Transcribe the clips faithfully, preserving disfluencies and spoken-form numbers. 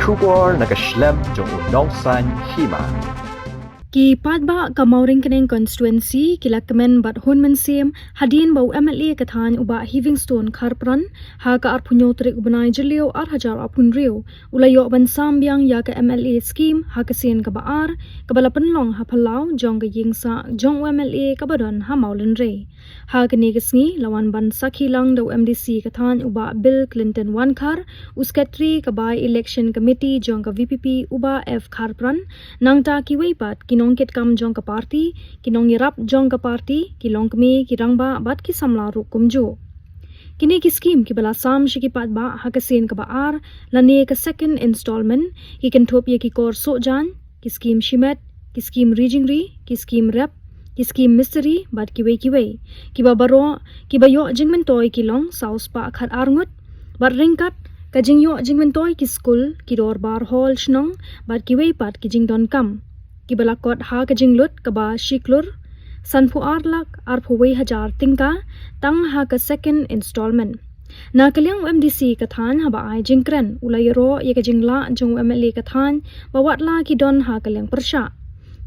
Khubor na ka shlem jong u Nongsaiñ Hima. Ki paidbah ka Mawryngkneng constituency ki la kmen bad hun mynsiem hadien ba u M L A ka thaiñ u Bah Heavingstone Kharpran ha ka arphew hynñiew tarik u bnai Jylliew ar hajar arphew hynriew u la ïoh ban sam biang ïa ka M L A scheme ha ka sien kaba ar kaba la pynlong ha phyllaw jong ka ïing sah jong u M L A kaba don ha Mawlynrei. Ha kane ka sngi la wan ban sakhi lang da u M D C ka thaiñ u Bah Bill Clinton Wankhar, u Secretary ka By-Election Committee jong ka V P P u Bah F Kharpran, nangta kiwei pat ki nongkitkam jong ka party, ki nongïarap jong ka party, ki longkmie, ki rangbah bad ki samla ruh kumjuh. Kine ki skim kiba la sam sha ki paidbah ha ka sien kaba ar lane ka second installment ki kynthup ïa ki kor sohjaiñ, ki skim shimet, ki skim ri jingri, ki skim rep, ki skim mistri bad kiwei kiwei. Kiba baroh kiba ïoh jingmyntoi ki long saw spah khat ar ngut. Bad ryngkat ka jingïoh jingmyntoi ki skul, ki dorbar hall shnong bad kiwei pat ki jingdonkam, kiba la kot ha ka jinglut kaba shi klur sanphew ar lak arphew wei hajar tyngka tang ha ka second installment. Na ka liang u M D C ka thaiñ haba ai jingkren u la ïaroh ïa ka jinglah jong u M L A ka thaiñ ba watla ki don ha ka liang pyrshah,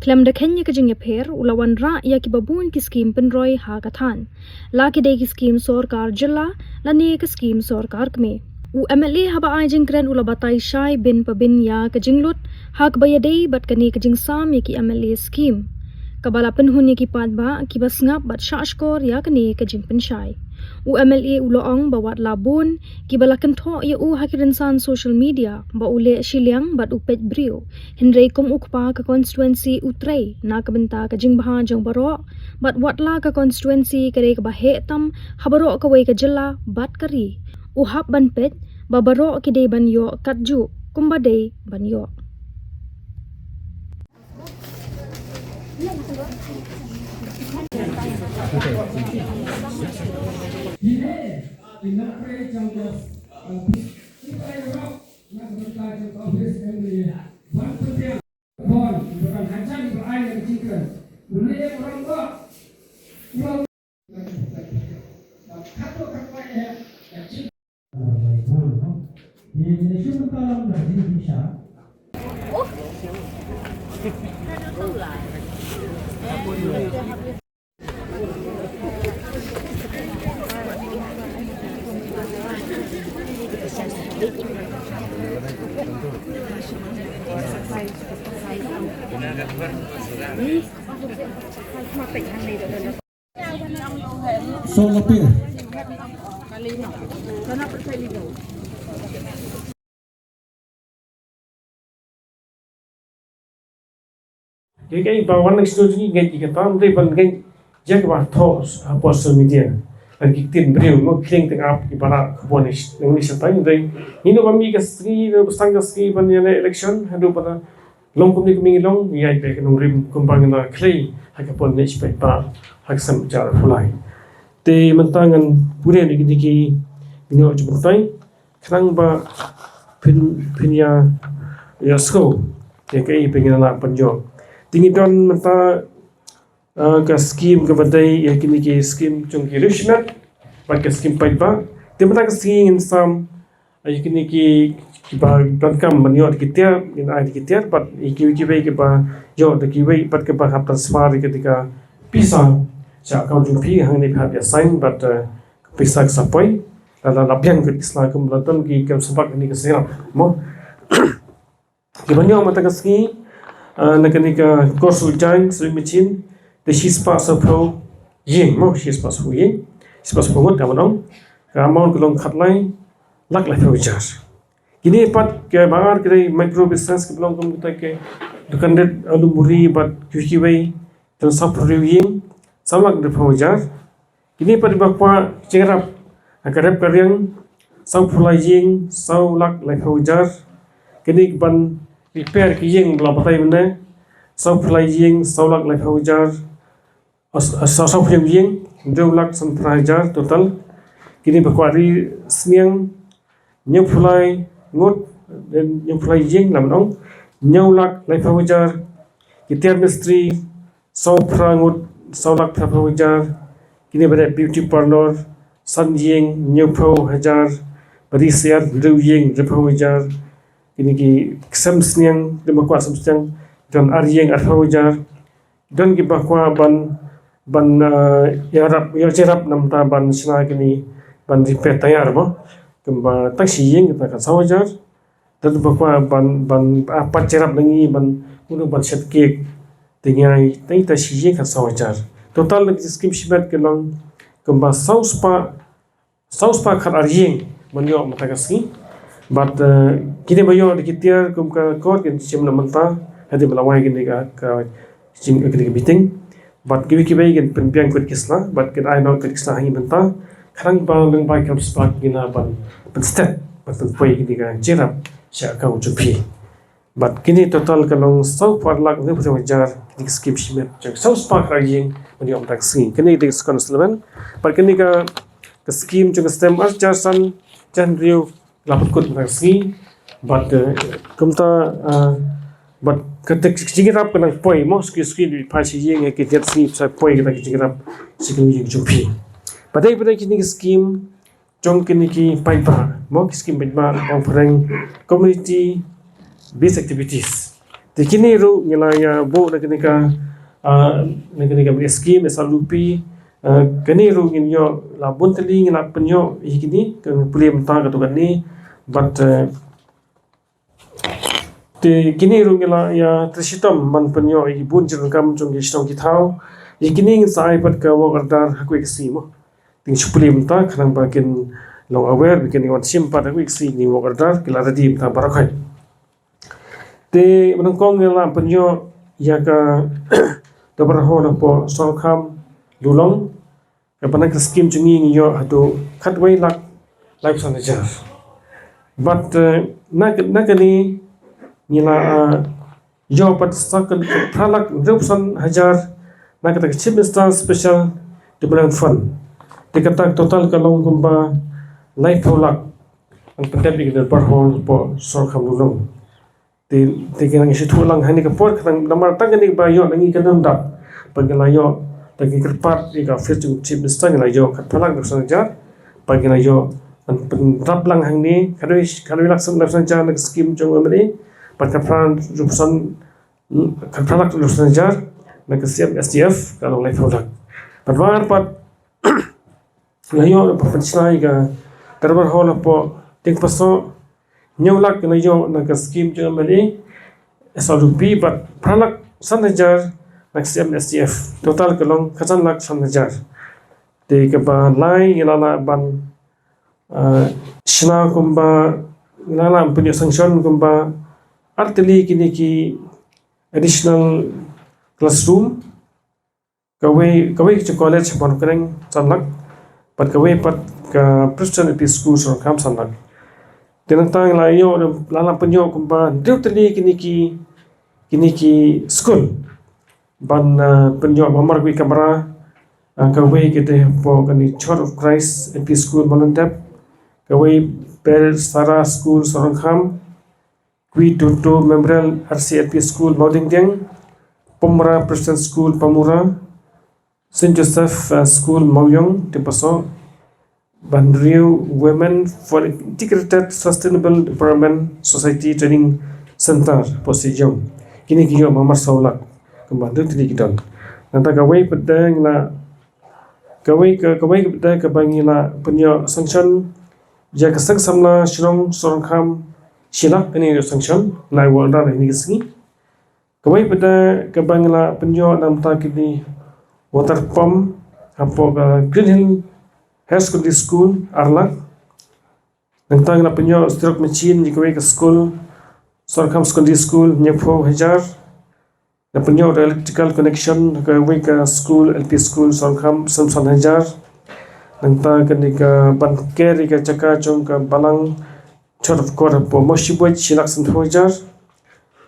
khlem da kheiñ ïa ka jingïapher u la wanrah ïa kiba bun ki skim pynroi ha ka thaiñ, la ki dei ki skim sorkar jylla lane ka skim sorkar kmie. U M L A haba ai jingkren u la batai shai bin pa bin ïa ka jinglut ha kaba ïadei bad kane ka jingsam ïa ki M L A skim, kaba la pynhun ïa ki paidbah kiba sngap bad shah shkor ïa kane ka jingpynshai. U M L A u la ong ba watla bun kiba la kynthoh ïa u ha ki rynsan social media ba u leh shiliang bad u peit briew, hynrei kum u kpa ka constituency u trei na ka bynta ka jingbha jong baroh, bad watla ka constituency ka dei kaba heh tam ha baroh kawei ka jylla bad ka ri. U hap ban peit ba baroh ki dei ban ïoh katjuh kumba dei ban ïoh. So lapir. Dei kaei ba wan next door jong ngi ngeit ïa kata, ym dei ban ngeit ïa kaba thoh ha social media. Ban ki ktien briew mo, khlieng teng ap kiba rah khubor ne sh-, nangne shatai, ym dei. Ngi ïoh ba mih ka sngi, ba sdang ka sngi ban ïaleh election, haduh ba long kumne kumne ngi long, ngi ïaid beit ka nongrim kumba ngi la khlei ha ka por ne shi paidbah ha ka snem hajar arphew lai. Te mynta ngan pule na kine ki mihnot jingmyntoi khnang ba phin, phin ïa, ïa sngewthuh ïa kaei ba ngi la lah ban ïoh. Te ngi don mynta, ah, ka skim kaba dei ïa kine ki skim jong ki riew shimet bad ka skim paidbah. Te mynta ka sngi ngin sam ïa kine ki, kiba donkam ban ïoh da ki tiar, ngin ai da ki tiar, bad ïa kiwei kiwei kiba ïoh da kiwei, bad kiba hap transfer ïa ka pisa sha account jong phi, hangne phi hap ïa sign, bad, eh, pisa ka sa poi, la, la, la biang ka pisa kum la don ki kam sabak kane ka syrap, mo. Kiba ïoh mynta ka sngi, ah, na kane ka kor sohjaiñ, sewing machine, te shispah sawphew ïing, mo, shispah sawphew ïing, shispah sawphew ngut, ka ban ong, ka amount ka long khatlai lak laiphew hajar. Kine pat kiba ar ki dei micro business kiba long kum kita ki dukan rit, alu muri bad kiwei kiwei, te sawphew hynriew ïing, saw lak hynriewphew hajar. Kine pat kiba kwah jingïarap ha ka rep ka riang, sawphew lai ïing, saw lak laiphew hajar. Kine kiban repair ki ïing ba la batai mynne, sawphew lai ïing, saw lak laiphew hajar. As-, as-, saw, sawphew ïing, hynriew lak sanphew phra hajar total. Kine ba kwah ri sniang, hynñiewphew lai ngut, hynñiewphew lai ïing, la ban ong, hynñiew lak laiphew hajar. Ki tiar mistri, sawphew phra ngut, saw lak phraphew hajar. Kine ba dei beauty parlour, san ïing, hynñiewphew hajar. Ba ri siat, hynriew ïing, hynriewphew hajar. kine ki sem sniang, kiba kwah sem sniang, don ar ïing arphew hajar, don kiba kwah ban, ban, eh, ïarap, ïoh jingïarap namar ban shna kine, ban repair tyre mo. Kumba tang shi ïing kata khatsaw hajar, don kiba kwah ban, ban, ah, pat jingïarap na ngi ban, kumno ban shet cake. Te ngi ai, te ita shi ïing khatsaw hajar. Total na ki skim shimet ki long kumba saw spah, saw spah khat ar ïing ban ïoh mynta ka sngi. Bad, eh, kine ba ïoh da ki tiar kum ka kor kin shim na mynta, hadien ba la wai kine ka, ka jing, kine ka meeting. Bad kiwei kiwei kin pynbiang kut ki sla, bad kin ai noh kut ki sla ha ngi mynta. Khnang ba lyngba ki spah ki la ban pynstet, ban pynpoi kine ka jingïarap sha account jong phi. Bad kine total ka long saw phew ar lak hynñiew phew hajar kine ki skim shimet jong saw spah khat ar ïing ban ïoh mynta ka sngi. Kine dei ka second installment. Bad kine ka, ka skim jong ka stem ar hajar san, jan riew la pynkut mynta ka sngi. Bad, eh, kumta, eh, bad kata ka jingïarap ka nang poi mo, skim skim dei phai shi ïing ha ki jet sngi sa poi kata ka jingïarap sha ki ïing jong phi. Bad dei bad dei kine ki skim jong kine ki paidbah, mo, ki skim paidbah, bang phareng community based activities. Te kine ruh ngi la ïa buh na kine ka, ah, na kine ka skim S R U P, ah, kine ruh ngin ïoh la bun tylli ngi la pynïoh ïa kine, ka pule mynta ka tu kane, bad, eh, Te kine ruh ngi la ïa trei shitom ban pynïoh ïa ki bun jingdonkam jong ki shnong ki thaw. Ïa kine ngin sa ai pat ka work order ha kawei ka sngi mo. Te ngin shu pule mynta khnang ba kin long aware ba kin wan shim pat ha kawei ka sngi kine work order ki la ready mynta baroh khoit. Te ba nyngkong ngi la pynïoh ïa ka Dorbar Hall hapoh Sohryngkham Lulong. Kaba na ka skim jong ngi ngi ïoh haduh khatwei lak laiphew san hajar. Bad, eh, na ka, na kane ngi la, eh, ïoh pat sa ka phra lak hynriewphew san hajar na kata ka Chief Minister Special Development Fund. Te kata ka total ka long kumba laiphew lak ban pyndep ïa ka Dorbar Hall hapoh Sohryngkham Lulong. Te, te kane ngi shu thuh lang ha kane ka por khnang namar tang kane ba ïoh na ngi kan ym dap. Ba ngi la ïoh, tang ngi kyrpad ïa ka office jong Chief Minister ngi la ïoh khatphra lak hynriewphew san hajar. Ba ngi la ïoh ban pynrap lang hangne khatwei, khatwei lak hynriewphew san hajar na ka skim jong u M L A. Bad khatphra hynriewphew san, khatphra lak hynriewphew san hajar na ka C M S D F ka long laiphew lak. Bad war pat la ïoh ban pynshna ïa ka Dorbar Hall hapoh Diengpasoh, hynñiew lak la ïoh na ka skim jong M L A, S R U P, bad phra lak san hajar na ka C M S D F. Total ka long khatsan lak san hajar. Te kaba lai ngi la lah ban, ah, shna kumba, ngi la lah ban pynïoh sanction kumba ar tylli kine ki additional classroom. Kawei, kawei ka jong college Mawryngkneng san lak, bad kawei pat ka Presbyterian L P School Sohryngkham san lak. Te nangta ngi la ïoh, la lah pynïoh kumba hynriew tylli kine ki, kine ki school. Ban, ah, pynïoh marmar kawei kamra, ah, kawei ka dei hapoh kane Church of Christ L P School Mawlyndep, kawei Bethesda School Sohryngkham, Kwi Tutu Memorial R C L P School Mawdingdiang, Pumra Presbyterian School Pamura, Saint Joseph, uh, School Mawiong, Diengpasoh, bad hynriew Women for Integrated Sustainable Development Society Training Center, Pamura. Kine ki ïoh marmar saw lak, kumba hynriew tylli ki don. Nangta kawei pat de ngi la, kawei ka, kawei pat de kaba ngi la pynïoh sanction ïa ka Seng Samla Shnong Sohryngkham shi lak, kane ka sanction, ngi la ai work order ha kine ki sngi. Kawei pat de kaba ngi la pynïoh na ka bynta kine water pump hapoh ka Green Hill Higher Secondary School, ar lak. Nangta ngi la pynïoh xerox machine ïa kawei ka school, Sohryngkham Secondary School, hynñiewphew hajar. Ngi la pynïoh electrical connection ha kawei ka school, L P school, Sohryngkham, sanphew san hajar. Nangta kane ka ban ker ïa ka jaka jong ka balang Church of God hapoh Mawshynrut, shi lak sanphew hajar.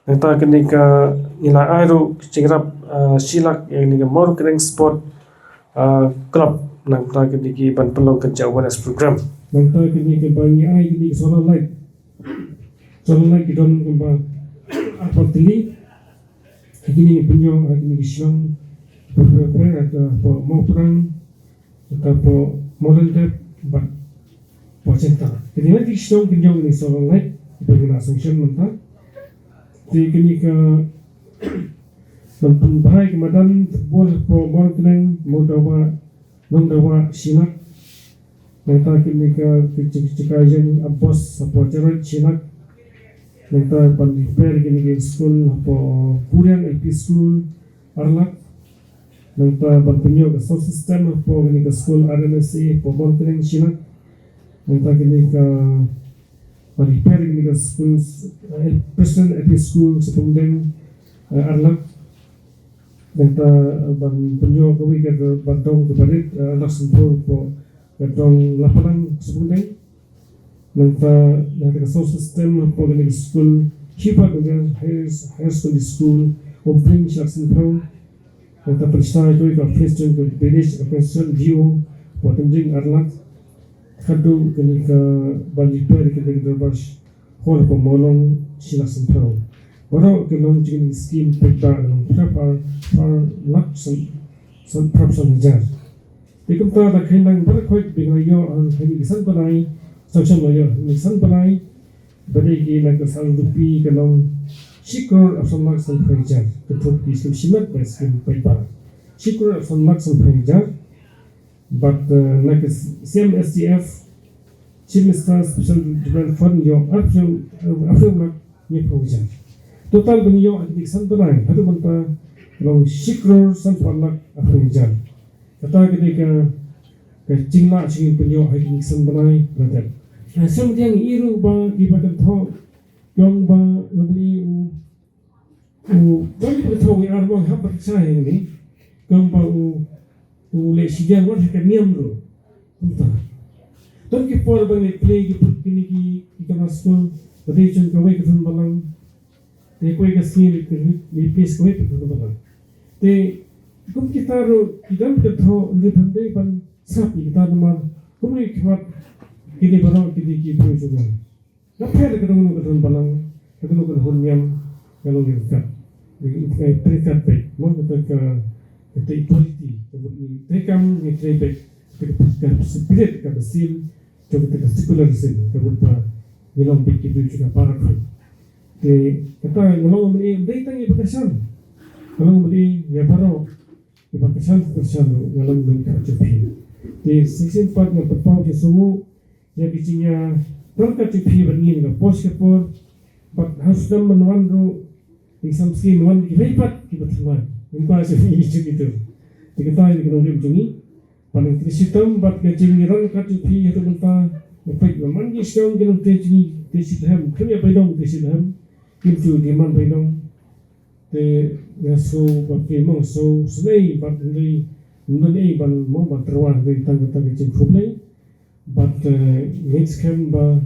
Nangta kane ka ngi la ai ruh ka jingïarap, ah, shi lak ïa kane ka Mawryngkneng Sport, ah, Club. Nangta kane ki ban pynlong ka awareness program. Nangta kane ka ba ngi ai kane ka solar light. Solar light ki don kumba arphew tylli. Kine ngi pynïoh ha kine ki shnong, hapoh Mawprang, hapoh Mawlyndep bad hapoh Center. Kine ki shnong kin ïoh kine solar light. Ba ngi la sanction mynta. Te kine ka ban pynbha ïa ka madan football hapoh Mawryngkneng, Mawdawa, Nongdawa, Shinak. Nangta kine ka, ka jaka ïeng Abos hapoh Jaroit, Shinak. Nangta ban repair kine ki skul hapoh Puriang L P School, Arlak. Nangta ban pynïoh ka sound system hapoh kane ka skul R M S A hapoh Mawryngkneng, Shinak. Nangta kane ka ban repair kane ka skul, eh, Preston L P School, Sepungdeng, eh, Arlak. Nangta ban pynïoh kawei ka ban dong kaba rit, eh, Arlak Synphew hapoh ka dong Lapalang, Sepungdeng. Nangta, nangta ka sound system hapoh kane ka skul, Hugh Park Memorial Higher, Higher Secondary School, Umpring, Shinak Synphew. Nangta pynshai kawei ka phase jong ka village, ka phase jong V O, hapoh Tendring, Arlak. Khatduh kane ka ban repair kane ka dorbar hall hapoh Mawlong, Shinak Synphew. Baroh ki long jong kane ka scheme paidbah, ki long phra, phra, phra lak san, san, phra san hajar. Te kumta da kheiñ lang baroh khoit ba ngi la ïoh ha kine ki san bnai, sanction la ïoh ha kine ki san bnai, ba dei ki na ka sal rupi ka long shi klur arphew san lak sanphew hajar. Ka thup ki skim shimet bad skim paidbah. Shi klur arphew san lak sanphew hajar. Bad, eh, na ka C M S D F, Chief Minister Special Development Fund ïoh arphew, arphew lak hynñiewphew hajar. Total ba ngi ïoh ha kine ki san bnai haduh mynta long shi klur sanphew lak arphew hajar. Kata ka dei ka, ka jinglah jong ngi pynïoh ha kine ki san bnai, brother. Ha, shem diang i ruh ba kiba kynthoh, ong ba, ba ngi u, u, ba ngi kynthoh ngi ar ba ngi hap ban shai hangne. Ong ba u, u leh shidiang wat ha ka niam ruh. Kumta. Don ki por ba ngi play ki put kine ki, ki kamra skul, ba dei jong kawei ka thon balang. Te kawei ka sngi ngi, ngi, ngi place kawei ka thon balang. Te kum kita ruh, ki dang kynthoh, ngi pynbeit ban sngap ïa kita namar kum ngi khmat kine baroh kine ki briew jong ngi. Nga pher da kano kano ka thon balang, da kano kano ka thon niam, nga long ryngkat. Nga long ryngkat, nga long ryngkat beit. Mo kata ka, kata equality, ka mut ngi treikam, ngi trei beit, kata ka, ka spirit, ka mynsiem jong kata ka secularism, ka mut ba ngi long beit ki briew jong ka para khun. Te kata nga long mynne ym dei tang ïa ba kyrshan. Nga long mynne ïa baroh. Ïa ba kyrshan, kyrshan ruh nga long mynne ka jong phi. Te shisien pat nga pynpaw ïa sngew ïa ki jingïaryngkat jong phi bad ngi na ka por sha ka por. Bad ha u snem ban wan ruh, ngi sam shisien wan kiwei pat kiba thymmai. Ngim kwah shuh ïa ki jingïathuh. Te kata ïa ka nongrim jong ngi. Bad ngi trei shitom bad ka jingïaryngkat jong phi haduh mynta. Nga peit ba man ki shnong ki nongtrei jong ngi, trei shitrhem, khlem ïa bainong trei shitrhem. Kim ju demand bainong. Te nga sngew ba phi mo sngew sngewsynei bad hynrei ym don ei ban mo ban tyrwa hynrei tang kata ka jingkhublei. Bad, eh, ngeit skhem ba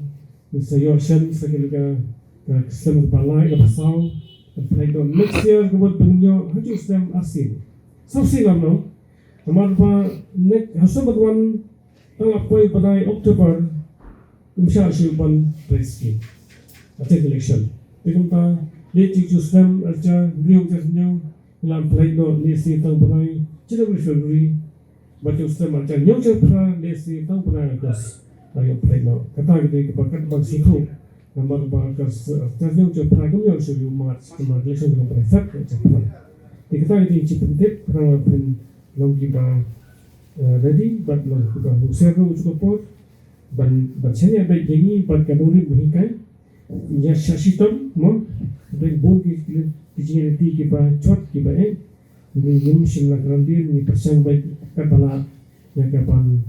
ngin sa ïoh shen sa kane ka, ka snem kaba lai kaba saw. Ban pynlait noh next year ka mut ban ïoh ha ju snem arsien. Saw sien lam noh. Namar ba next ha snem ban wan tang la poi bnai October, ym shah shuh ban trei skim. Attend election. Te kumta, leit jingkyrkhu snem arhajar hynriew hajar hynñiew, ngi la pynlait noh ne sngi tang bnai January February. Bad jong snem arhajar hynñiew hajar phra ne sngi tang bnai August. La ïoh pynlait noh. Kata ka dei kaba kat ban sngewthuh. Namar ba ka s-, arhajar hynñiew hajar phra kam ïoh shuh ïa u March, namar election ka long bnai Feb hajar phra. Te kata ka dei jingpyntip, khnang ba phin long kiba, eh, ready, bad long kiba husiar ruh jong ka por. Ban, ban shaniah beit ïa ngi bad ka nongrim ba hikai. Ïa sha shitom mo. Bad bun ki, ki, ki jingïalehti kiba jot kiba eh. Ngi ngim shym la kynran dien, ngi pyrshang beit katba lah ïa ka ban.